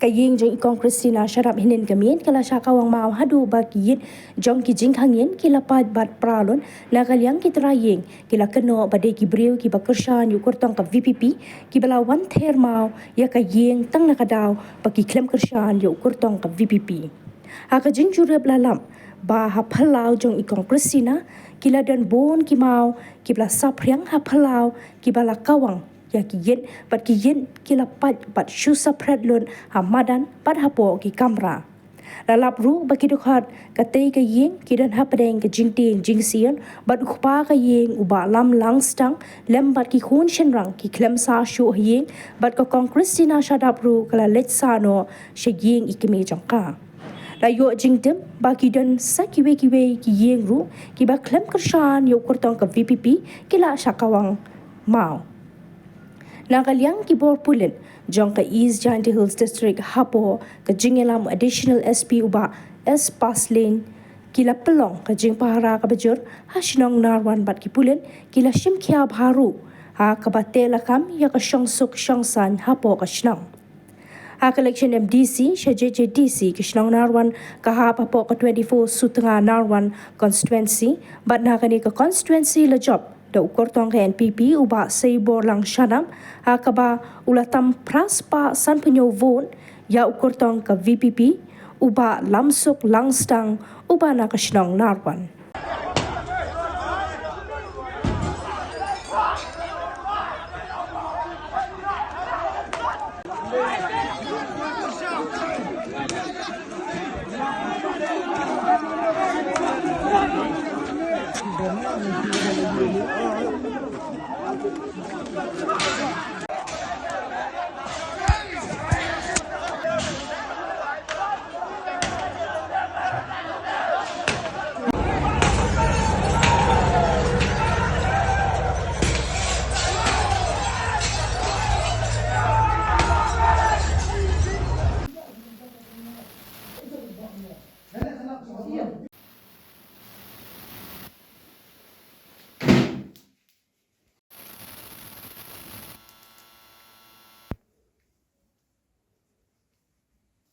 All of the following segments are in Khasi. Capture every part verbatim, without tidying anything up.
Ka ïing jong i Kong Christina Shadap hynnin ka miet ka la shah kawang maw haduh ba ki ïit jong ki jingkhang ïing ki la pait bad pra lut. Na ka liang ki trai ïing ki la kynnoh ba dei ki briew kiba kyrshan ïa u kyrtong ka V P P kiba la wan ther maw ïa ka ïing tang na ka daw ba ki khlem kyrshan ïa u kyrtong ka V P P. Ha ka jingjurip la lap ba ha phyllaw jong i Kong Christina ki la don bun ki maw kiba la saphriang ha phyllaw kiba la kawang ïa ki ïit bad ki ïit ki la pait bad shu saphriang lut ha madan bad hapoh ki kamra. La lap ruh ba ki dkhot katei ka ïing ki don hapdeng ka jingtieng jingsian bad u kpa ka ïing u Bah Lam Langstang lem bad ki khun shynrang ki khlem sah shuh ha ïing bad ka Kong Christina Shadap ruh ka la leit sah noh sha ïing i kmie jong ka. La ïoh jingtip ba ki don sa kiwei kiwei ki ïing ruh kiba khlem kyrshan ïa u kyrtong ka V P P ki la shah kawang maw. Na ka liang ki bor pulit jong ka East Jaintia Hills District hapoh ka jingïalam Additional S P u Bah S Paslin ki la pynlong ka jingpahara kaba jur ha shnong Narwan bad ki pulit ki la shim khia bha ruh ha kaba teh lakam ïa ka shongsuk shongsaiñ hapoh ka shnong. Ha ka election M D C sha J J D C ka shnong Narwan ka hap hapoh ka twenty-four Sutnga Narwan constituency bad na kane ka constituency la jop da u kyrtong ka N P P u Bah Seiborlang Shadap ha kaba u la tam phra spah sanphew hynñiew vote ïa u kyrtong ka V P P u Bah Lamsuk Langstang uba na ka shnong Narwan.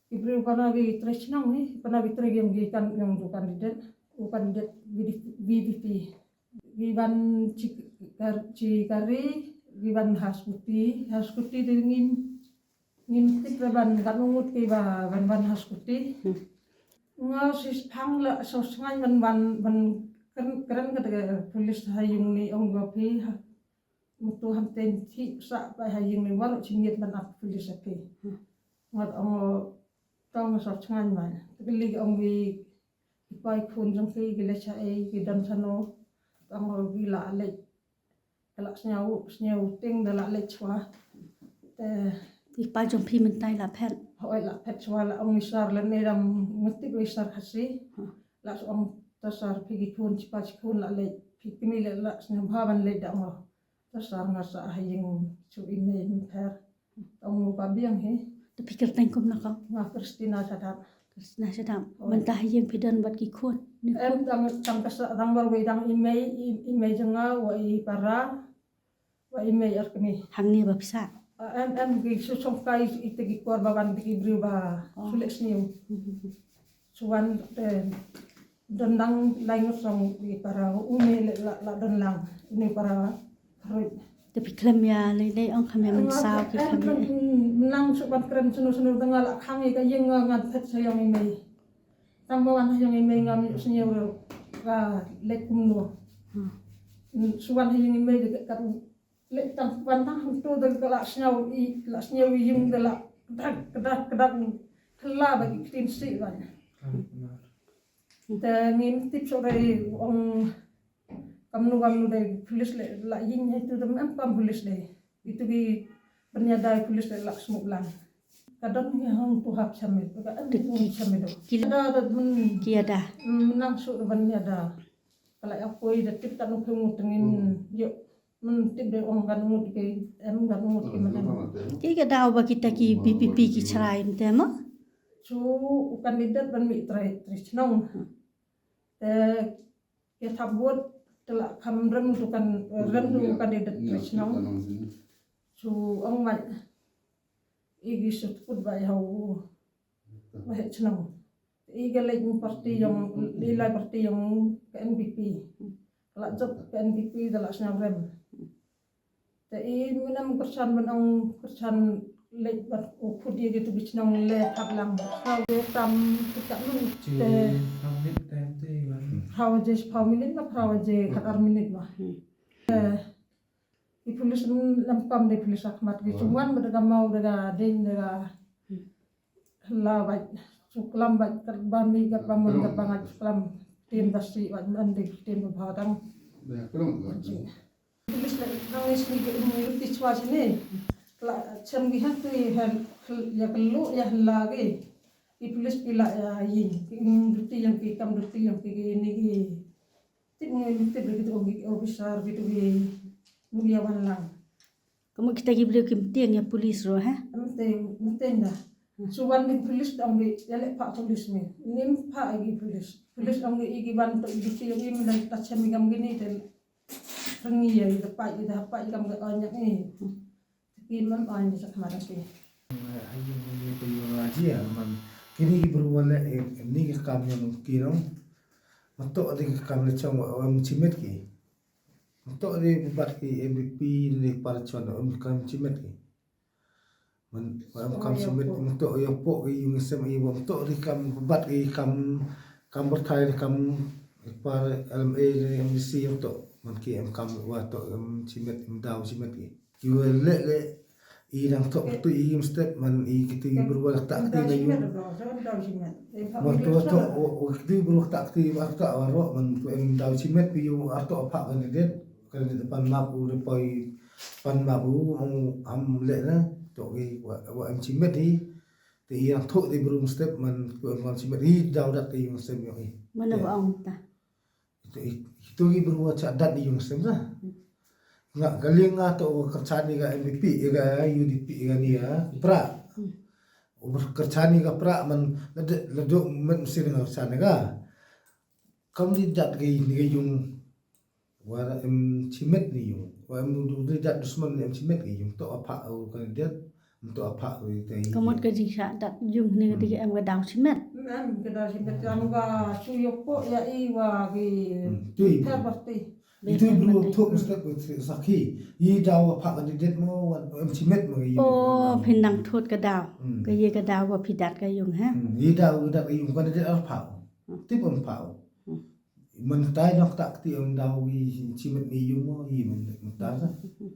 Ki briew, ki para ki trai shnong hi, ki para ki trai ïing ki kan ïing jong u candidate, u candidate V D P, V D P. Ki wan chi kar-, chi kari, ki wan ha scooty, ha scooty te ngim, ngim tip ba ban, kan ong ngut kiba wan, wan ha scooty. Nga shisha la shisha ban, ban, ban kren, kren ka police ha ïing ne ong ba phi ha. Mutu hangtei thik sa ba ha ïing ne waroh shi miet ban ap police ha phi. Nga ong tang shisha mai. Te kylli ong wi ki pa ki khun jong phi ki leit shaei, ki don shano. Ong ki la leit, ki la sñiaw, sñiaw tieng da la leit shuwa. Te i pa jong phi mynta i la phet? Hooid, la phet shuwa, la ong i sar lane dang mynta i sar Khasi. La ong ta sar phi ki khun, chi pa chi khun la leit, phi kmie leh la sñiaw bha ban leit da ong. Ta sar nga sah ha ïing shu i mei mynta. Ong u pa biang hi. Te phi kyrteng kumno ko? Nga Christina Shadap. Christina Shadap. Hooid. Mynta ha ïing phi don bad ki khun? Em, tang, tang ka sah, tang marwei, tang i mei, i, i mei jong nga, wa i para, wa i mei ar kmie. Hangne ba phi sah? Ah, em, em, ki shu shong kai ite ki kwar ba wan te ki briew ba shu leh sñiaw. Shu wan te don lang lai ngut song i para, u mei leh la, la don lang, une para. Te phi khlem ïa lei lei ong khlem ïa mynsaw ki khlem ïa. Mynlang shu ban kren shano shano te nga la khang ïa ka ïing, nga ngan phet sha ïong i mei. Tang ba wan ha ïong i mei ngam ïoh sñiaw ka leit kumno. Shu wan ha ïong i mei de ka leit tang wan tang hangto de ka la sñiaw i, la sñiaw i ïing de la kdak kdak kdak, kylla ba ki ktien sih ba. Te ngim tip shuh dei ong kamnu kamnu dei, police leh la ïing ha itu te em kam police dei. Itu ki pynïada police leh la sngewbha lang. Ka don ngi hangtu hap sha met, ka em tu sha met do. Ki da da men ki ïada. Nang shu da ban ïada. Ka la ïa poi da tip ta nu phi ngut ngin ïoh. Men tip dei ong kan ngut ki em kan ngut ki men em. Ki ka daw ba kita ki V P P ki chrai em te ma? Shu u kandidat ban mih trai, trai chnong. Te ki thap vote te la kham rem tu kan, rem tu kandidat trai chnong. Shu ong mai. I ki sut kut ba i hau ba heh chnong. I ka leit party yong, i lai party yong ka N P P. Ka la jop ka N P P da la sñiaw rem. Te i mynam kyrchan ban ong kyrchan leit bat u khut ye ki tu ki chnong le khat lang. Hau ye tam tu ka lu. Chi te phaw minit time te i wan. Phaw je phaw minit ma phaw je khat ar minit ma. Te i pulis lam pam de pulis akhmat ki chungwan ba da ka mau da ka ding da ka la bait. Suklam bait kat ba mi kat ba mon kat ba ngat suklam. Tin da si bait an de tin ba tang. Pulis la nang is ni ke ni ruti chwa sini. La chem ki han tu i han ya kelu ya la ke. I pulis pila ya yin. Ki ruti yang ki kam ruti yang ki ni ki. Tip ngi tip ki tu ki officer ki tu ki nu ya wan lang. Kamu kita ki briew ki mtieng ya pulis ro ha? Mtieng, mtieng da. Suwan ni pulis dong ki ya le pa pulis ni. Nim pa agi pulis. Pulis dong ki igi wan tu igi ti igi mendan ta chem igam gini te. Rengi ya ida pa ida pa igam ga onyak ni. Tapi man on ni sak mara ki. Ayu ni tu yu raji ya man. Kini ki briew wala ni ki kam yang ki no. Matok di ki kam le chong wa chimet ki. Matok di bubat ki M P P ni para chon wa kam chimet ki. Man wa kam chimet matok yo po ki yung sem i wa matok di kam bubat ki kam kam berthai di kam par L M A ni M D C matok man ki em kam wa to em chimet em daw chimet ki. Ki wa le le i dang tok tu i im step man i kiti berwa tak ti na yung. Mo to to o kiti berwa tak ti ma tak wa ro man tu em daw chimet pi yung ar to pa kan det kan det pan map u de poi pan map u am le na to i wa em chimet i. Te i dang tok ti berwa step man tu em chimet i daw dak ti yung step yung i. Mana ba ong ta. Itu itu ki berwa cha dat i yung sem sa. Nga kaling nga to kerchani ka M P P ka U D P ka ni ya pra. Uber kerchani ka pra man ladu ladu men mesti dengan kerchani ka. Kam di dat ka ni ka yung wa em chimet ni yung wa em du di dat dusman ni em chimet ni yung to apa u kan dia. Untuk apa kita ini? Kamot ka jingshah dat yung ni ka digi em ka daw chimet. Em ka daw chimet yang ka chuyok po ya i wa ki. Tui. Ka pasti. Itu dulu thok mesti ko sakhi. I daw apa kandidat mo em chimet mo yung. Oh, phin nang thot ka daw. Ka ye ka daw wa phi dat ka yung ha. I daw dat yung kandidat apa? Tip em pau. Mentai nok tak ti em daw i chimet ni yung mo i mentai sa.